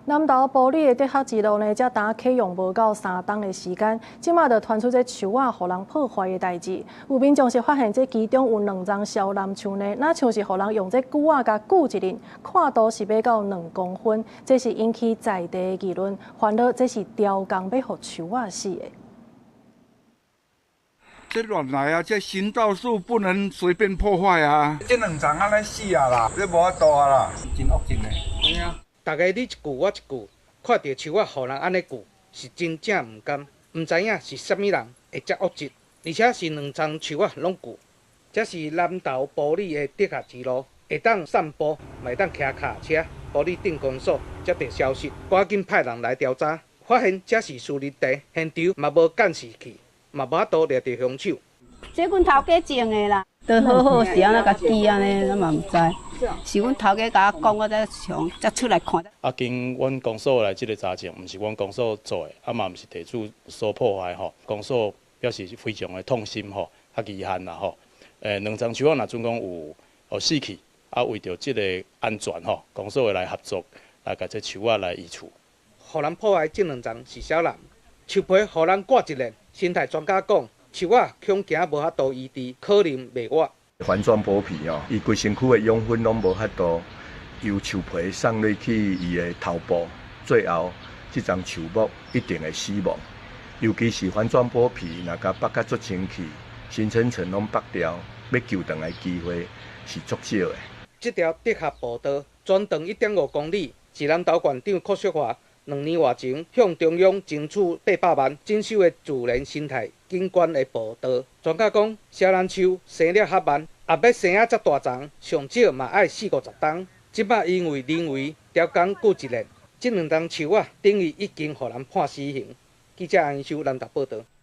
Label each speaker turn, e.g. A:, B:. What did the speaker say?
A: 南投埔里的竹箬支路呢，才焦啟用無夠3冬的時間，這馬就傳出這樹仔予人破壞的代誌。有民眾是發現這其中有兩叢蕭楠樹呢，若像是予人用這鋸仔共鋸一輪，闊度是欲到2公分，這是引起在地的議論，煩惱這是刁工欲予樹仔死的。
B: 這亂來啊！這行道樹不能隨便破壞啊！這兩叢按呢死啊啦，這無法度啊啦，真惡質呢。
C: 對啊，逐家你一句我一句，看著樹仔予人按呢鋸，是真正毋甘。毋知影是啥物人會遮惡質，而且是兩叢樹仔攏鋸。這是南投埔里的竹箬支路，會當散步，嘛會當騎跤車。埔里鎮公所接著消息，趕緊派人來調查，發現這是私人地，現場嘛無監視器，嘛無法度掠著兇手。
D: 這阮頭家種的啦，都好好是按怎共锯按呢，咱嘛毋知。是阮頭家共我講，我才想才出來看。
E: 啊，經阮公所來這个查證，毋是阮公所做的，啊嘛毋是地主所破壞吼。公所表示非常的痛心吼，較遺憾啦吼。兩叢樹仔若準講有予死去，啊為著這个安全吼，公所會來合作來共這樹仔來移除。
C: 予人破壞這兩叢是蕭楠，樹皮予人割一輪。生態專家講，樹仔恐驚無法度醫治，可能袂活。
F: 環狀剝皮哦，伊規身軀的養分攏無法度由樹皮送落去伊的頭部，最後這叢樹木一定會死亡。尤其是環狀剝皮，若共剝甲足清氣，形成層攏剝掉，欲救轉來機會是足少的。
C: 這條竹箬步道全長1.5公里，是南投縣長柯淑華2年外前向中央爭取800萬整修的自然生態景觀的步道。專家講，蕭楠樹生了較慢，啊欲生啊遮大叢，上少嘛愛四五十冬。這擺因為人為刁工鋸一輪，這兩叢樹仔等於已經予人判死刑。記者楊秀南投報導。